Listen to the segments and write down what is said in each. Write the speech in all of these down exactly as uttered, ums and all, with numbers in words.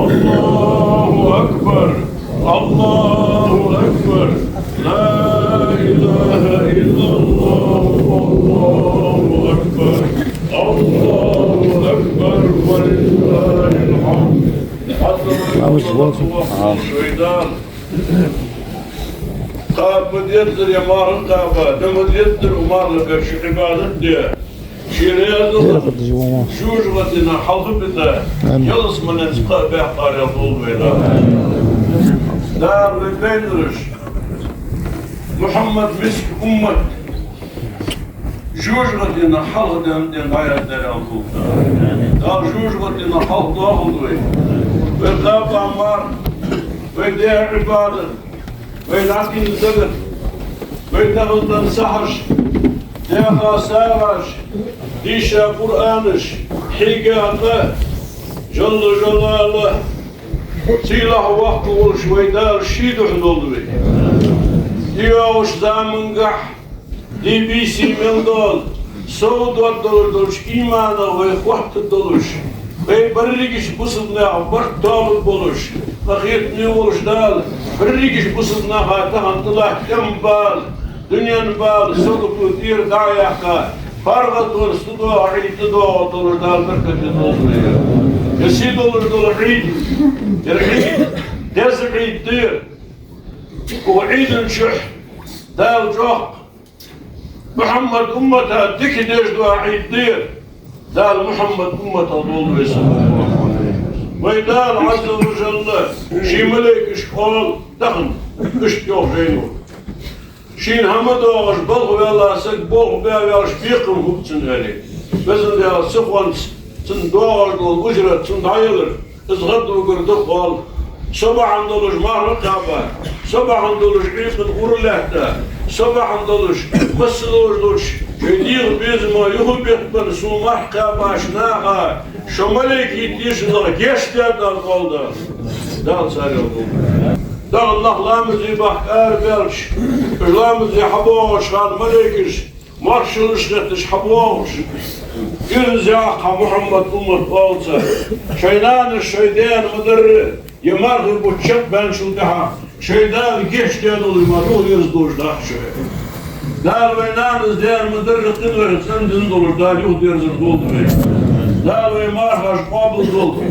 الله أكبر. الله أكبر. لا إله إلا الله. الله أكبر. الله أكبر ولله الحمد. حتى ما يقول الله أكبر. Кхаба ма деззара е марха кхаба, да ма деззара укх мархага шу Ӏибадат де. Ший раьза хилар жожагӀатен хьалха бита, ялсмален кхаъ баьккхарел долда вай. Дала вай пайхамараш, Мухьаммад миска уммат, жожагӀатен хьалха денна дӀаяздарел долда. Дала жожагӀатен хьалха доахалда вай. Вай кхаба марха, вай даь Ӏибадат, вай дӀадийна закат, вай таханарча сахьаташ, даьха сагӀаш, дийша Къуръанаш, хьийга къа, Жалла Жалалухьу, сийлахь воккха волаш вай Дала ший духьа долда вай. ДӀайоагӀача замангахь, дий-бийсий мел дола, сов доаддалуш долча иманах вай хоттадалуш, вай берригача бусалба наьха барт тоабаргболаш, къахетаме волаш Дала, берригача бусалба наха тахан тӀалатта тӀем бала, дунен бала, сагото тӀера дӀа а яьккха, паргӀатонца тӀадоагӀа Ӏийд тӀадоагӀаргдолаш Дала беркате долда вай. Ер сий долаш дола Ӏийд, ер Ӏийд деза Ӏийд да ер. Укх Ӏийда чухь Дала чӀоагӀа Мухьаммад уммата дика деш дола Ӏийд да ер. Дала Мухьаммад умматах долда вай, саллаллахӀу Ӏалайхи ва саллам. Вай Дала Ӏазза ва Жалла ший малейкашка оал тахан, иштта йоах жайно: шийна хӀама доагӀаш балха ваьнна саг болх баь ваьлча бекхам хургба цунна, аьле. Везан Даьла, цу хӀаманца цунна доагӀаш дола ужрат цунна дӀаялар, из гӀаддугаргда-кх, оал. Со бахьан долаш марха кхаьба, со бахьан долаш Ӏийкъан ура лаьтта, со бахьан долаш масса долаш долча шоай дегӀа безама юхабеттабенна сона марха кхаьбача наха шо малейкий тешалах гешт даьд, оал Дала. Дала царех долда. Тахан нах ламазе бахка арабаьлча, уж ламазе хьабоагӀача хана малейкаш маршаллаш хетташ хьабоагӀаш, ираз яьккха Мухьаммад уммат оал цар. Шоай нанас шоай даьна ма дарра, ер мархий бутт чакхбаьнначул тӀехьагӀа шоай Дала гешт даь долаш мара юха ираз долаш дац шо. Дала вай нанас даьна ма дарра къиношта цӀендина долаш Дала юха дерзар долда вай. Дала вай мархаш къоабал долда.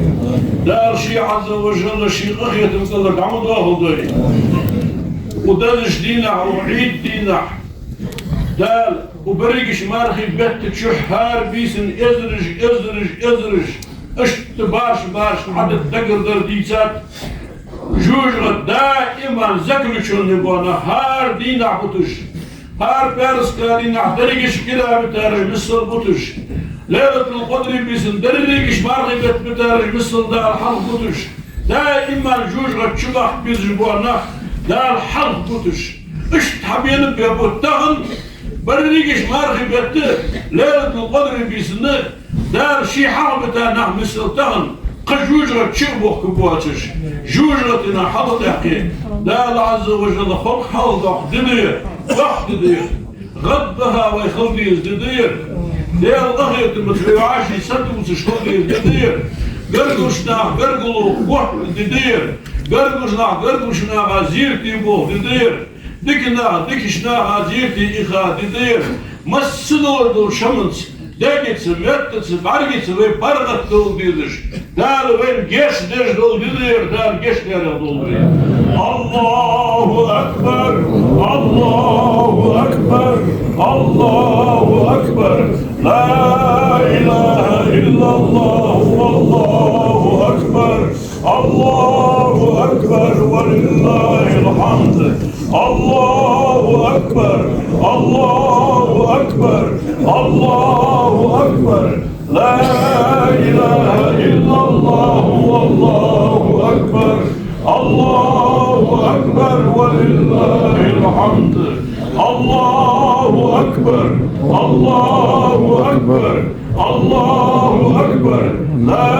Дала ший Ӏазза ва Жалла ший къахетам кӀалхара дӀа ма доахалда вай. Укх дезача дийнахьа, укх Ӏийда дийнахьа, Дала укх берригача мархий бетта чухь хӀара бийсан эзараш, эзараш, эзараш, иштта бараш, бараш Ӏадат дагардар дийцад. ЖожагӀате даиман заключённый бола нах хӀара дийнахьа буташ, хӀара пӀаьраска дийнахьа дерригаш кӀира битараш миссел буташ, Лайлатул-Къадри бийсан дерригаш мархий бетта битараш миссел Дала хьалха буташ, даиман жожагӀате чубахка безаш бола нах Дала хьалха буташ, иштта хьабена бебут тахан, берригаш мархий бетта, Лайлатул-Къадри бийсан Дала ший хьалха бита нах миссел тахан кхы жожагӀате чу а бохка боацаш, жожагӀатен хьалха тӀаккха Дала Ӏазза ва Жалла халкъ хьалха доккха ди да ер, доккха ди да ер. ГӀадбаха вай хила деза ди да ер. Даьла къахетамца вай вӀаший сатувсаш хила деза ди да ер. Гаргарча наха гаргало хетта ди да ер. Гаргарча наха гаргарча наха зерате боха ди да ер. Дика нах дикача наха зерате иха ди да ер. Масса долаш долча хӀаманца, дегаца, меттаца, бӀаргаца вай паргӀатдовла дезаш, Дала вайна гешт деш дола ди да ер, Дала гешт даьрех долда вай. الله أكبر. الله أكبر. الله أكبر. لا إله إلا الله. والله أكبر. الله أكبر ولله الحمد. الله أكبر. الله أكبر. الله أكبر. لا إله إلا الله. والله أكبر. الله أكبر ولله الحمد. الله أكبر. الله أكبر. الله أكبر. لا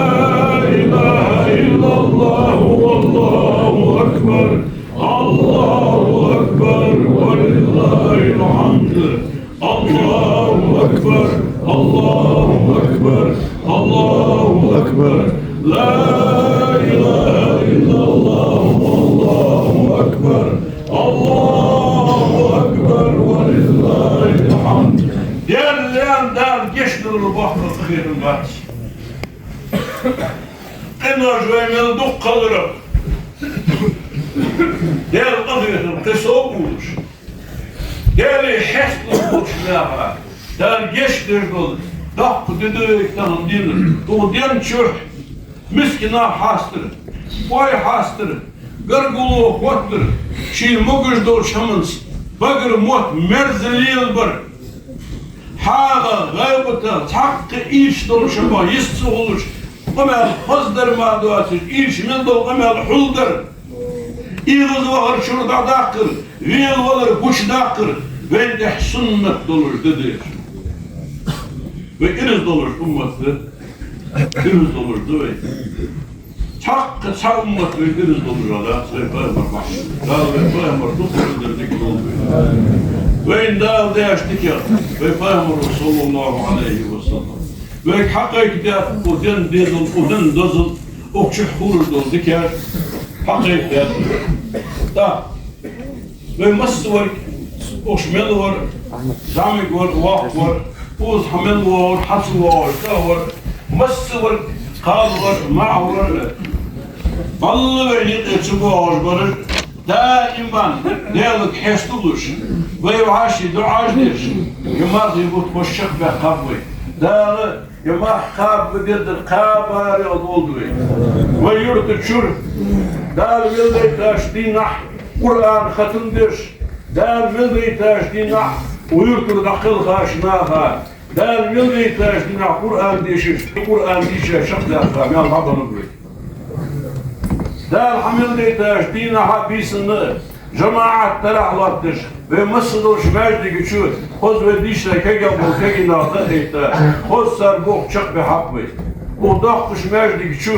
إله إلا الله. والله أكبر. الله أكبر ولله الحمد. الله أكبر. الله أكبر. الله أكبر. لا إله Хетам бац. Къинош вай мел дукха хиларах, Даьла къахетам кхы сов а уллаш, Даьлага хьесталуш болча наха Дала гешт деш дола доккха ди да вай тахан денар. Укх ден чухь миский нах хьастар, кхоай хьастар, гаргало хоттар, ший могаш долча хӀаманца багара мотт мерза лелабар, хьагӀах, гӀайбатах, цхьаккха ийрча долча хӀамах йист ца хулаш, къамаьл хоздар мара доацаш, ийрча мел дола къамаьл хьулдар, эгӀазвахар чура дӀадаккхар, велавалар гучадаккхар, вайна тӀехь суннат долаш да дезаш. Вай ираз долаш уммат да. Ираз долаш да вай. Цхьаккха цхьа уммат вай ираз долаш дац, вай пайхамар бахьан. Дала вай пайхамар дукха дар дика долда вай. Вайна Дала даьча диках, вай пайхамара, саллаллахӀу Ӏалайхи ва саллам, вайга хьакхайкадаьд укх ден дезал, укх ден дозал, укх чухь хураж дола дикаш хьакхайкадаьд. ТӀаккха вай массаварг, уж мел вар, зӀамига вар, воккха вар, укхаза хьа мел воагӀар, хьа ца воагӀаш, цӀа вар, массаварг, кхалвар, маӀавар, балла вайна юкъе ца боагӀаш бараш, даим Даьлага хьесталуш, вай вӀаший дуӀаш деш, ер мархий бутт хоза чакхбаьккхаб вай. Дала ер марха кхаба безар кхабар аьнна долда вай. Вай юрта чура Дала мел дайтача дийнахьа Къуръан хатам деш, Дала мел дайтача дийнахьа укх юртара дӀакхелхача наха, Дала мел дайтача дийнахьа Къуръан дешаш, Къуръан дийша чакхдаьккха маьл дӀабеннаб вай. Дала хьа мел дайтача дийнахьа, бийсанна жамаӀат тарахь латташ, вай массадолча маьждига чу, хоза вай дийшача кагий бола кагий нах дӀа а хетта, хоза цар болх чакхбаьхаб вай. Укх доккхача маьждига чу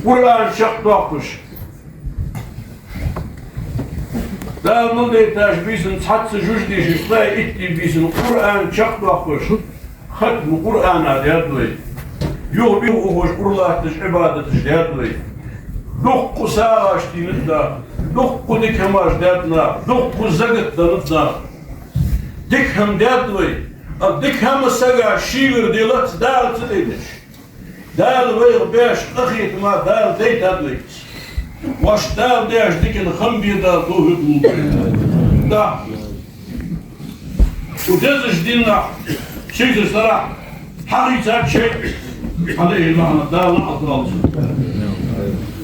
Къуръан чакхдоаккхаш, Дала мел дайтача бийсанна цхьацца жуж дийшаш, ткъаь итт бийсанна Къуръан чакхдоаккхаш, хатма Къуръана даьд вай. Юха-юха ухаш, ура латташ, Ӏибадаташ даьд вай. Дуккха сагӀаш деннад наха, дуккха дика хӀамаш даьд наха, дуккха закат деннад наха. Дика хӀама даьд вай, а дика хӀама сага шийгара делац Дала ца дайташ. Дала вайх беш къахетам Дала дайтад вайца. Вай Дала деш дикан хам бе Дала товфикъ лулба. Да. Укх дезача дийнахьа, сийсара сарахьа хьахийцад шайтӀа, Ӏалайхи лаӀнат, Дала лаӀнат долда цунна.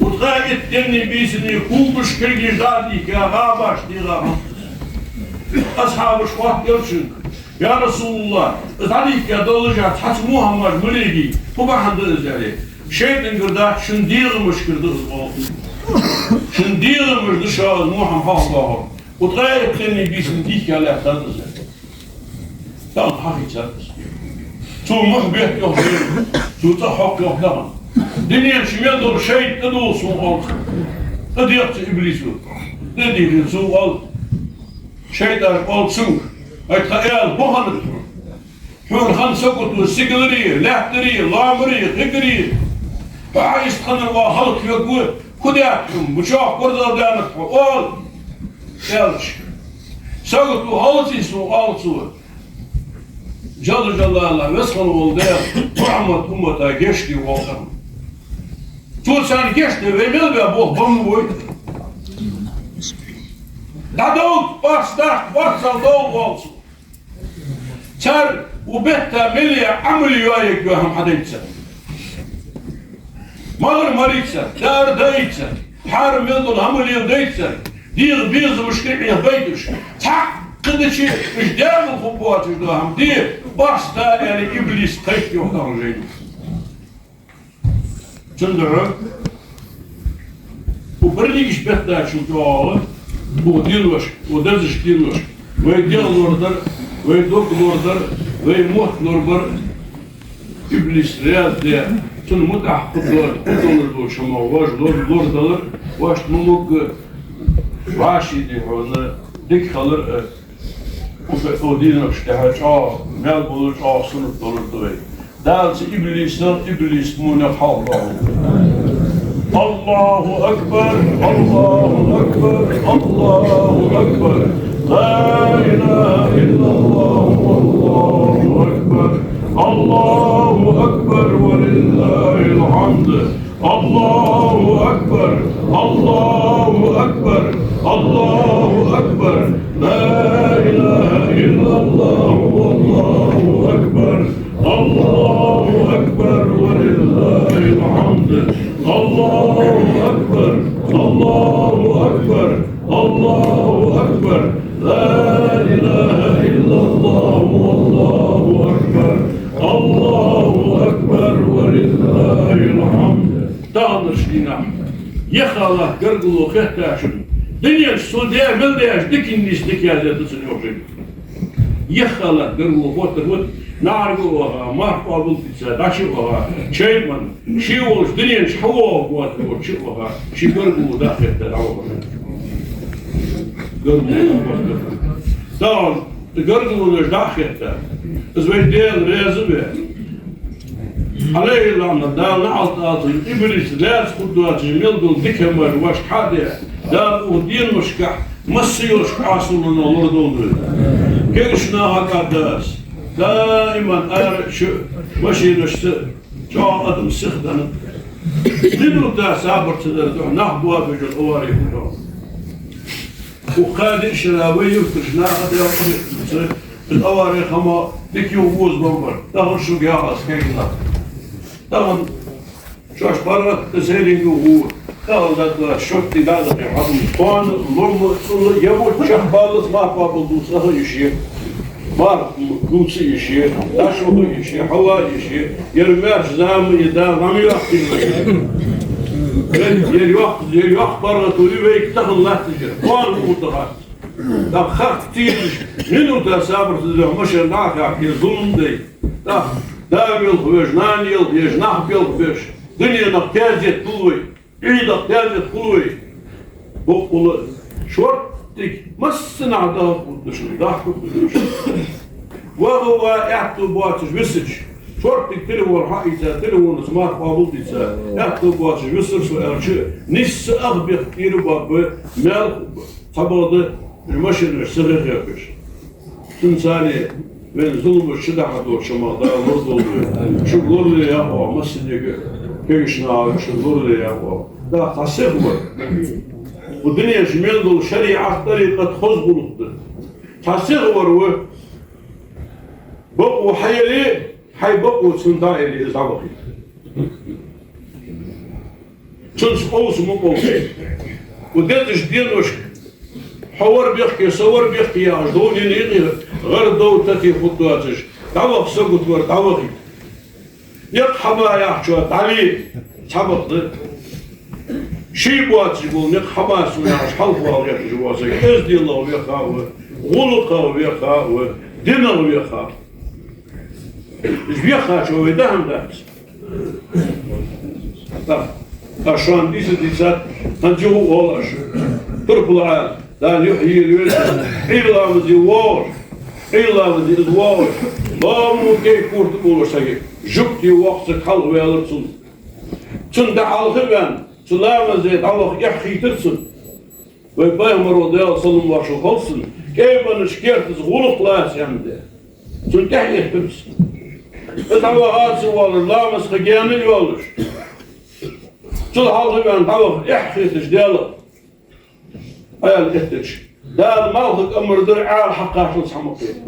Укх ткъаь итт денна, бийсанна кулгаш, кулгаш дӀадийхка, гӀабаш дийгӀа хиннад. Асхьабаша хоаттар Элчанга: «Я РасулаллахӀ, из дӀадийхка долаш а, цхьацца во хӀамаш ма легий, фу бахьан да из?» — аьле. «ШайтӀагара дац, шун дегӀамашкара да из», — оал. «Шун дегӀамаш да шоана из во хӀама хьахьадоахар». Укх ткъаь итт денна, бийсанна дийхка лаьттад из. Тахан хьахийцад из. Цо мухь бетт йоах Дала, цо цӀа хьокх йоах тахан. Дунен чу мел дола шайтӀа тӀадувла сона, оал цо. ТӀадийхад цо иблиса. ТӀадийхача цо оал, шайтӀа оал цунга: «Ай, тха аьла, фу хиннад хьона? Хьона хиннад сагото сигалари, лаьттари, лоамари, кхыгари. Хьо хьайистхиннар оал хӀалаквергва, фу даьд хьона, мичахьа корзагӀдаьннад хьо, оал», — аьлча, сагото хьалаца сона, оал цо: «Джалла джалалухӀу, Веза хинна вола Даьла, Мухьаммада уммата гешт де, оал тахан. Цо царна гешт даь, вай мел баь болх беннаб вай. ДӀадовла, орц даккха, орцал довла», — оал цо. Цар укх бетта мел яь Ӏамал йоаергйола хӀама хьадайта цар. МагӀар марийта цар, даар даийта цар, хьарам мел дола хӀама леладайта цар, дегӀа безамашкара Ӏехабайта уж. Цхьаккха дича уж дегӀал хургбоацаш дола хӀама де, орц да, аьле, иблис кхайкад йоах тахан жайно. Цудухьа укх берригача беттачул тӀехьагӀа, укх деношка, укх дезача деношка, вай дегӀ лорадар, вай дог лорадар, вай мотт лорабар иблиса раьза даь, цунна мутӀахьа хургдолаш, хургдолаш долча хӀамах вож лор-, лорадалар, вайна ма могга вӀаший дий хьона дика хилар а, укх, укх деношка тӀехьа чӀоагӀа маьл болаш, чӀоагӀа суннат долаш да вай. Дала цу иблисах, иблиса вонах хьалхадоахалда. الله أكبر، الله أكبر، الله أكبر. لا إله إلا الله، الله أكبر. الله أكبر ولله الحمد. الله أكبر، الله أكبر، الله أكبر. لا إله إلا الله والله أكبر. الله أكبر ولله الحمد. الله أكبر، الله أكبر، الله أكبر. لا إله إلا الله والله أكبر. الله أكبر ولله الحمد. Тахан шийна яхалах гаргало хетта шун. Дунен чу цо де мел деш диканнийс дика язде да цун йохжин. Яхалах гаргало хоттар вот, наӀарга оха, марха къоабал дица, дӀачу оха, чай ман, ший волча дунен чу хьавоагӀа гӀоттар вот чу оха, ший гаргало дӀахетта дӀавахар. Гаргало дӀахетта. Тахан гаргалонаш дӀахетта. Из вай Даьла раьза ве. Алейхи лаӀнат, Дала наӀалт ала цунна, иблис лаьца хургдоацаш мел дола дика хӀамаш вайшка хьаде. Дала укх деношкахь масса йолча Ӏасалонах лорадолда вай. Кегийча наха кӀаддас. Даиман ара чу машинашца чӀоагӀа адам сиха даьнна. Минута сабар ца дар духьа нах боабеш йола авари хургда. Укх кхаь-диъ шера вай юртарча наха Даьла къахетамца, из авари хӀама дика юха вуза бамбар. Тахан шуга яхар аз кегий нах. Тахан шоаш паргӀата сайринг гӀур. Тахан дадла шорти дадакъе хьадум. Кхоана, лома, цӀула, я вот чахбаллац марха къоабал дувца аха йиш я. Марха дувца йиш я, дӀачу аха йиш я, хьава йиш я. Ер маьрша зама я, Дала ма йоаккхийла. Ер, ер йоккха, ер йоккха паргӀато я вайга тахан латташ яр. Кхоана утта хац. ТӀаккха харц тийраш, минута сабар ца даь, машен дӀахьакхе зулам дай. ТӀаккха да велха веш, нана елха еш, нах белха беш. Дуненах тезет хул вай. Ӏийдах тезет хул вай. Боккъала шорттига массанахьа даха хургда шун, дахка хургда шун. Ваха ва аьттув боацаш висача, шорттига телефон хьаийца, телефонаца марха къоабал дица, аьттув боацаш висар со аьлча, нийсса ах бехк тӀера боаб, мел цхьабакъда машинаш ца хехкаш. Цунцара вайна зуламаш чудахьа долча хӀамах Дала лорадолда вай. Шуга лорале яхь оаха массанега, кегийча наха шуга лорале яхь оаха. ТӀаккха цхьа сиха вар. Укх дунен чу мел дола шариӀат, тӀарикъат, хоза гӀулакх да. Цхьа сиха вар ва. Бакъо хьаяле, хьай бакъо цунна дӀаяле, из дӀавахийта. Цунца къовса ма къовса. Укх дезача деношка хьо вар бехке, со вар бехке яхаш, довнина юкъе гӀар дов тати хургдоацаш, дӀаваха сагот вар дӀавахийта. Никъ хьабаь яхачоа дӀале, цхьабакъда. Ший боацаш бола никъ хьабац сона яхаш, хьалхавала гӀерташ вола саг, эзделах веха а ва, гӀулакхах веха а ва, динах веха а ва. Из вехачоа вай дахьан дац. ТӀаккха, тӀаккха шоана дийца дийцад, хӀанз юха оал аз. Турпала Ӏаьла, Дала юхь йийлавелча, Ӏуйра ламазе воагӀаш, Ӏуйра ламазе из воагӀаш, ламу кӀай корта болаш саг, жугтий воккха саг хьалхаваьлар цунна. Цунна дӀахьалха а ваьнна, цу ламазе дӀаваха эхь хийтар цунна. Вай пайхамара, Даьла салам-моаршал хилда цунна, кӀай беннача кертаца гӀулакх лаца аьнна да. Цунна тӀехьа эттар цо. Из дӀаваха а ца воалаш, ламаза ха гаьна а йоалаш, цул хьалха а ваьнна дӀаваха эхь хеташ Даьлах, аьнна эттача, Дала малхага амар дар, Ӏаьла хьакхаччалца хӀама кхета.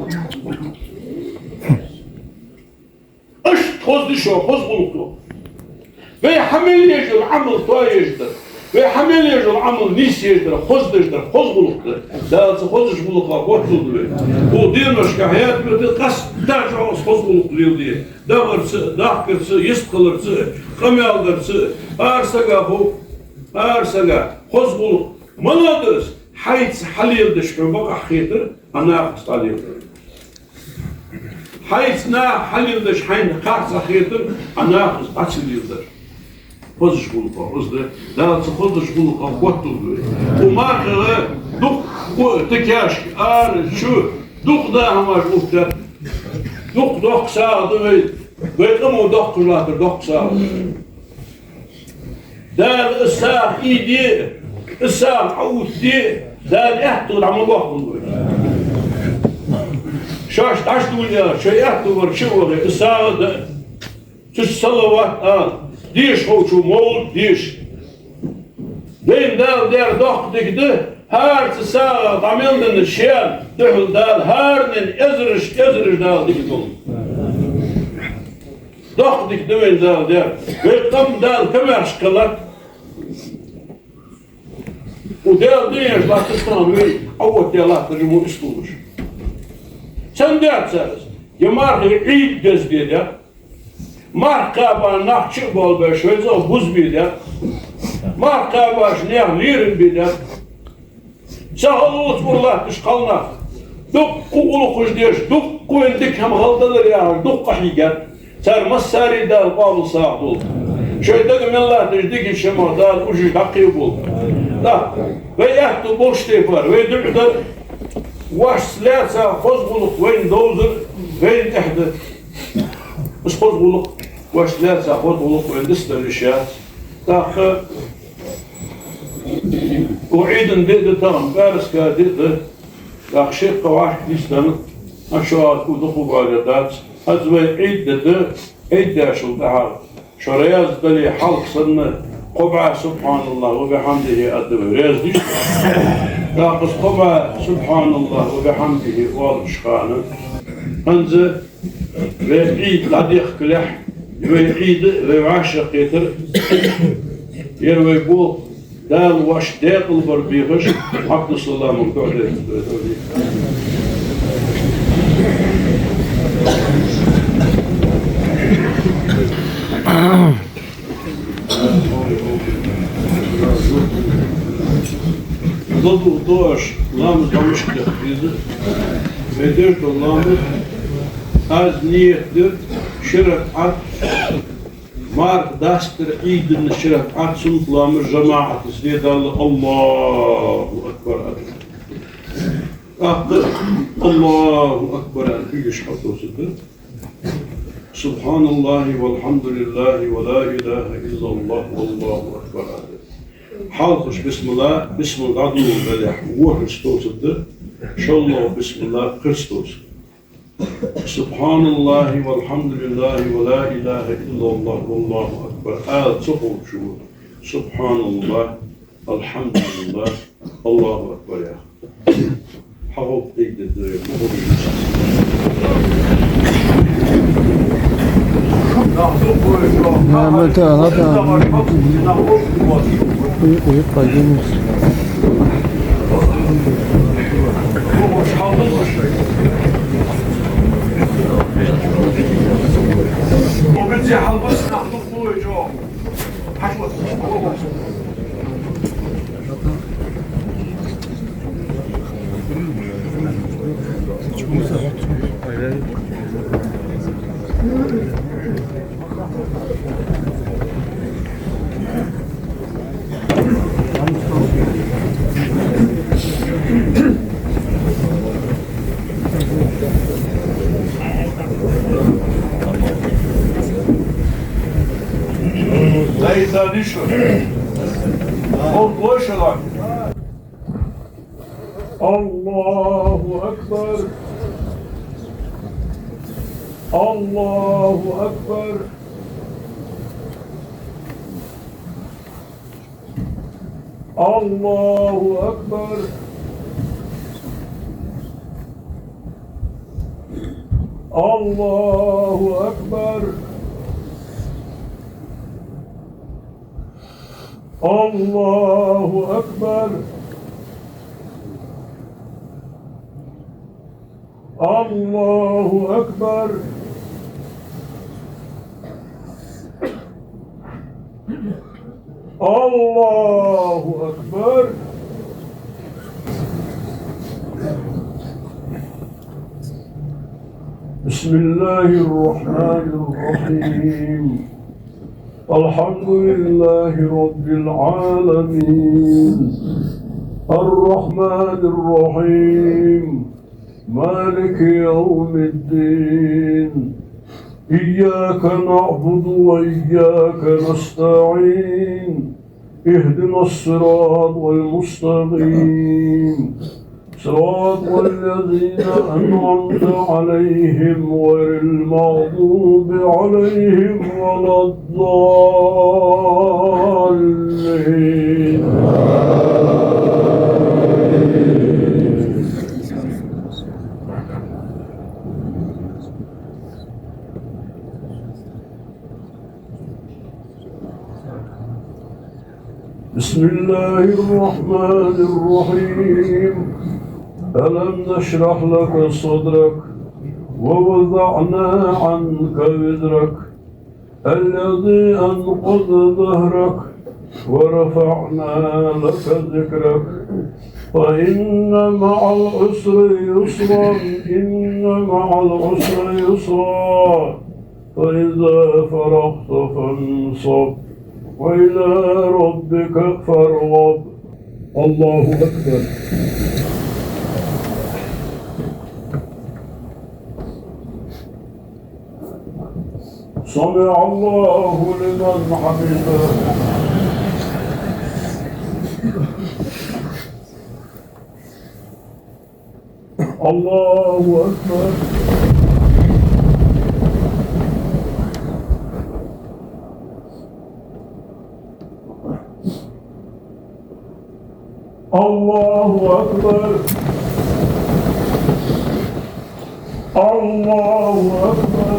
Иштта хоза да шоана хоза гӀулакх. Вай хьа мел еш йола Ӏамал тоаеш дар, вай хьа мел еш йола Ӏамал нийсъеш дар, хоза деш дар, хоза гӀулакх да. Дала цу хозача гӀулакхах хотталда вай. Укх деношка хьаятта къаьстта чӀоагӀа хоза гӀулакх леладе. ДагӀарца, дахкарца, йистхиларца, къамаьл дарца, ара сага хов, ара сага хоза гӀулакх. Молодец! Хьайца хьалеладеш хьона бакъахьа хетар, а нахаца хьалеладеш. Хьайца наха хьалеладеш хьайна харцахьа хетар, а нахаца дӀа ца леладар. Хозача гӀулакхах хоза да, Дала цу хозача гӀулакхах хотталда вай. Укх мархах дукха тӀакхаьчача, ара, чу, дукха да хӀамаш увттар. Дукха доккха сагӀа да вай, вай къамо доккхаш латтар доккха сагӀа да. Дала из сагӀа ийде, из сагӀа Ӏоувттаде, Дала аьттув дӀа ма боаккхалба вай. Шоаш дӀачудувлаяь, шоай аьттув бар чу а вахе, из сагӀа а даь, цу чу салават а ала, деша ховчо мовлад деша. Вайна Дала даьр доккха дика да, хӀара цу сагӀах дӀа мел денна шоана духьал Дала хӀаранена эзараш, эзараш Дала дика долда. Доккха дика да вайна Дала даьр. Вай къам Дала камаьрша кхеллалда. Укх Даьла дин еш латташ тахан вай, Ӏовоттаде латташ мо ислу луш. Цхьан даьцара из, е мархий Ӏийд деза бе даьд, марха кхаьба нах чу а болабеш, вай цӀагӀа буза бе даьд, марха кхаьбача наьха лерхӀам бе даьд. Цу хьалхалца ура латташ кхалнах, дуккха гӀулакхаш деш, дуккха вайна дика хӀама хила далар яхаш, дуккха къахьийгад. Цар массане а Дала къоабал сагӀа долда. Шоай дага мел латташ дикача хӀамах Дала уж дӀакхеболба. ТӀаккха вай аьттув болча тайпара, вай дуӀа дар, воашца лаьца хоза гӀулакх вайна довзар вайна тӀехь да. Из хоза гӀулакх, воашца лаьца хоза гӀулакх вайна дицдалар йиш яц. ТӀаккха укх Ӏийда ди а да тахан, пӀаьраска ди а да, тӀаккха шеккха вӀашка дицденна, а шо аз укх дукха гӀойле дац. Аз вай Ӏийд ди да, Ӏийд дешал тӀехьагӀа шо раьза дале хьалха санна, кхо бӀаь «СубхьаналлахӀи ва бихьамдихӀи» аргда вай, раьза дий шо? ТӀаккха из кхо бӀаь «СубхьаналлахӀи ва бихьамдихӀи» оалача хана, хӀанз вай Ӏийд дӀадехкалехь, вай Ӏийд, вай вӀашагӀкхетар, ер вай болх Дала воаш декъалбар бехаш, Ӏабдуссаламага дуӀа дергда. ЛадувгӀа тхо, ламаз дӀа мишта дехк деза? Вай деш дола ламаз, аз ният дир ши ракаӀат, марха дастара Ӏийда ши ракаӀат суннат ламаз жамаӀатаца де далла, «АллахӀу акбар» аьнна. ТӀаккха «АллахӀу акбар» аьнна кулгаш хьалтӀавоссаргда. «СубхьаналлахӀи валхьамдулиллахӀи ва ла илахӀа иллаллахӀ валлахӀу акбар» аьнна. Хьалхарча бисмилла, бисмилла дӀадоладалехь, ворхӀазза товсаргда, шоллагӀа бисмилла кхоазза товсаргда. «СубхьаналлахӀи валхьамдулиллахӀи ва ла илахӀа иллаллахӀ валлахӀу акбар» ала ца ховчо, «СубхьаналлахӀ, алхьамдулиллахӀ, АллахӀу акбар» яхаргда. ХьагӀовтта кӀезига дергда вай. الله أكبر. الله أكبر. الله أكبر. الله أكبر. الله أكبر. الله أكبر. الله أكبر. بسم الله الرحمن الرحيم. الحمد لله رب العالمين. الرحمن الرحيم. مالك يوم الدين. إياك نعبد وإياك نستعين. اهدنا الصراط المستقيم. صراط الذين أنعمت عليهم غير المغضوب عليهم ولا الضالين. بسم الله الرحمن الرحيم. ألم نشرح لك صدرك ووضعنا عنك وزرك الذي أنقض ظهرك ورفعنا لك ذكرك فإن مع العسر يسرا إن مع العسر يسرا فإذا فرغت فانصب وإلى ربك فارغب. الله أكبر. سمع الله لمن حمده. الله أكبر. الله أكبر. الله أكبر.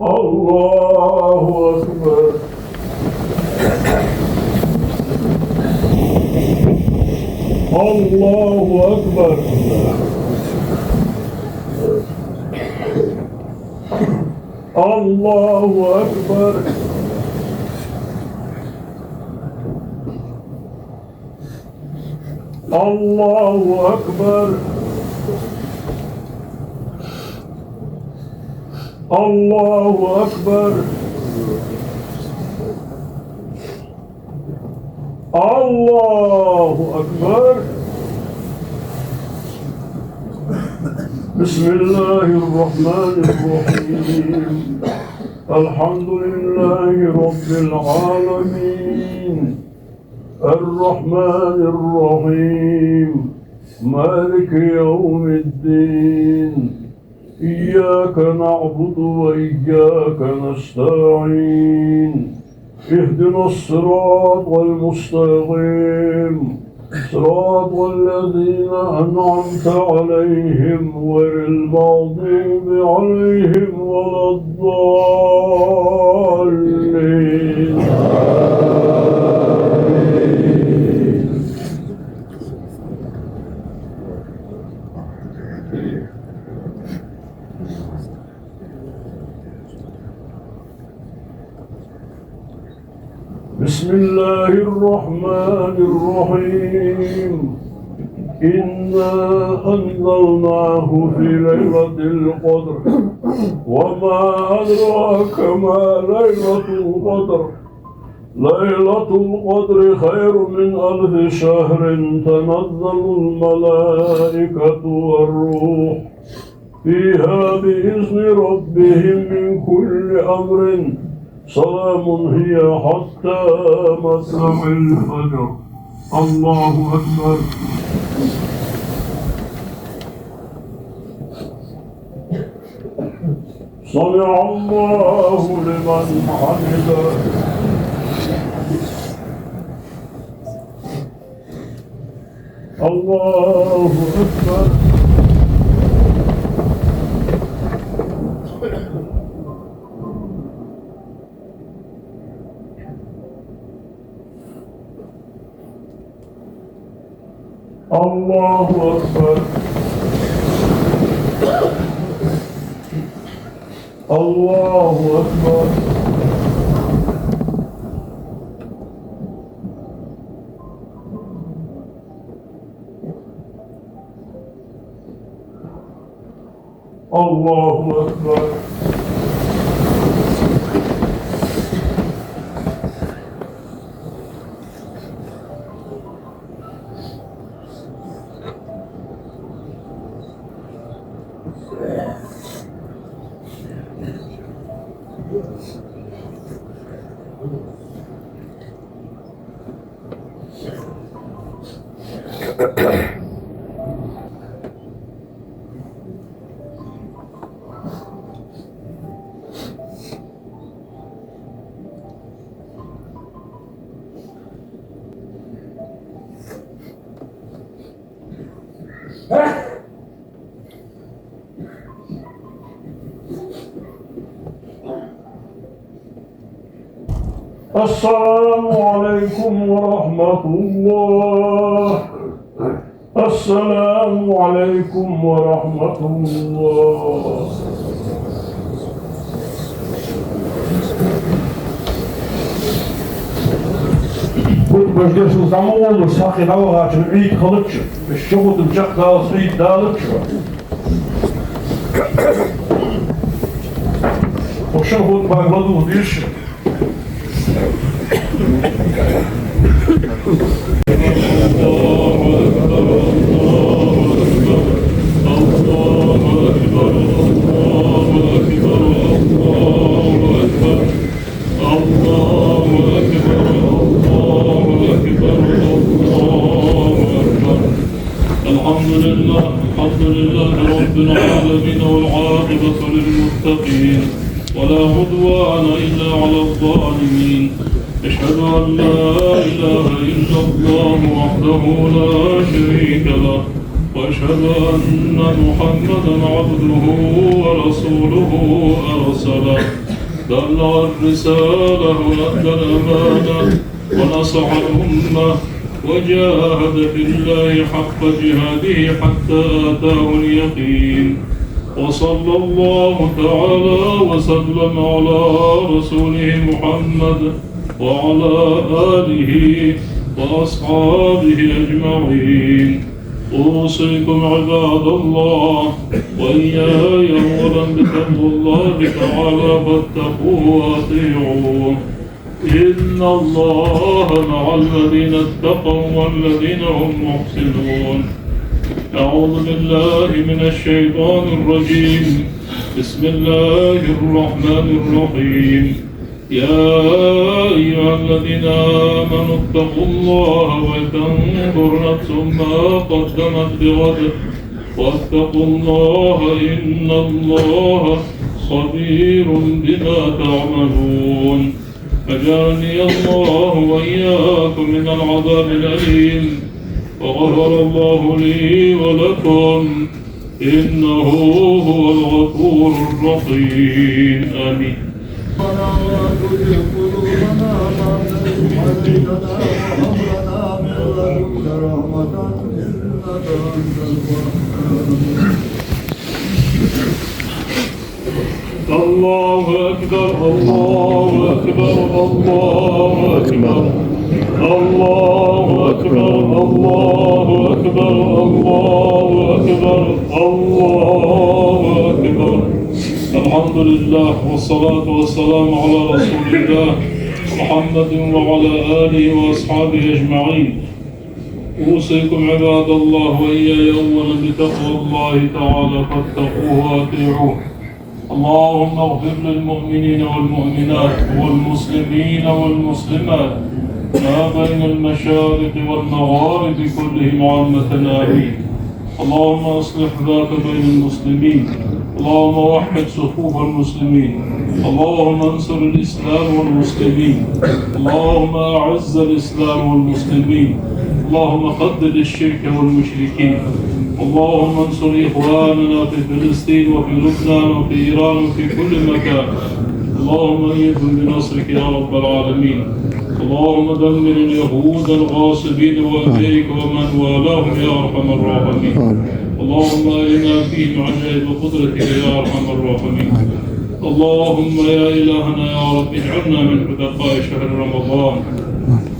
الله أكبر. الله أكبر. الله أكبر. الله أكبر. الله أكبر. الله أكبر. بسم الله الرحمن الرحيم. الحمد لله رب العالمين. الرحمن الرحيم. مالك يوم الدين. إياك نعبد وإياك نستعين. اهدنا الصراط المستقيم. صراط الذين أنعمت عليهم غير المغضوب عليهم ولا الضالين. بسم الله الرحمن الرحيم. إنا أنزلناه في ليلة القدر. وما أدراك ما ليلة القدر. ليلة القدر خير من ألف شهر. تنزل الملائكة والروح فيها بإذن ربهم من كل أمر. سلام هي حتى مطلع الفجر. الله أكبر. سمع الله لمن حمده. الله أكبر. الله أكبر. الله أكبر. الله أكبر. السلام عليكم ورحمة الله. السلام عليكم ورحمة الله. Хутбаш дешал зӀамагӀоллаш сахи навагӀачун Ӏийд халача, ши хутба чакхдаллалца Ӏийд далача. Укх шин хутбага ладувгӀа дезаш. الله أكبر، الله أكبر، الله أكبر. الحمد لله، الحمد لله رب العالمين، والعاقبة للمتقين، ولا عدوان إلا على الظالمين. أشهد أن لا إله إلا الله وحده لا شريك له، وأشهد أن محمدا عبده ورسوله أرسله، بلغ الرسالة وأدى الأمانة ونصح الأمة وجاهد في الله حق جهاده حتى أتاه اليقين. وصلى الله تعالى وسلم على رسوله محمد وعلى آله وأصحابه أجمعين. أوصيكم عباد الله وإياي أولا بتقوى الله تعالى فاتقوه وأطيعوه. إن الله مع الذين اتقوا والذين هم محسنون. أعوذ بالله من الشيطان الرجيم. بسم الله الرحمن الرحيم. يا أيها الذين آمنوا اتقوا الله ولتنظر نفس ما قدمت لغد واتقوا الله إن الله خبير بما تعملون. أجارني الله وإياكم من العذاب الأليم، وغفر الله لي ولكم، إنه هو الغفور الرحيم. آمين. ربنا لا تزغ قلوبنا بعد إذ هديتنا وهب لنا من لدنك رحمة إنك أنت الوهاب. الله أكبر، الله أكبر، الله أكبر. الله أكبر، الله أكبر، الله أكبر، الله أكبر. الحمد لله، والصلاة والسلام على رسول الله محمد وعلى آله وأصحابه أجمعين. أوصيكم عباد الله وإياي أولا بتقوى الله تعالى فاتقوه وأطيعوه. اللهم اغفر للمؤمنين والمؤمنات والمسلمين والمسلمات ما بين المشارق والمغارب كلهم عامة، آمين. اللهم أصلح ذات بين المسلمين. اللهم وحد صفوف المسلمين. اللهم انصر الإسلام والمسلمين. اللهم أعز الإسلام والمسلمين. اللهم خذل الشرك والمشركين. اللهم انصر إخواننا في فلسطين وفي لبنان وفي إيران وفي كل مكان. اللهم أيدهم بنصرك يا رب العالمين. اللهم دمر اليهود الغاصبين وأمريكا ومن والاهم يا أرحم الراحمين. اللهم أرنا فيهم عجائب قدرتك يا أرحم الراحمين. اللهم يا إلهنا يا رب، اجعلنا من عتقاء شهر رمضان.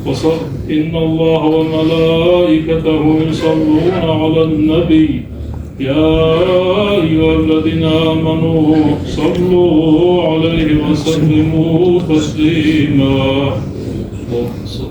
وصل، إن الله وملائكته يصلون على النبي، يا أيها الذين آمنوا صلوا عليه وسلموا تسليما. اللهم صل.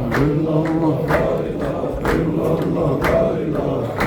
إله إلا الله، لا إله إلا الله، لا إله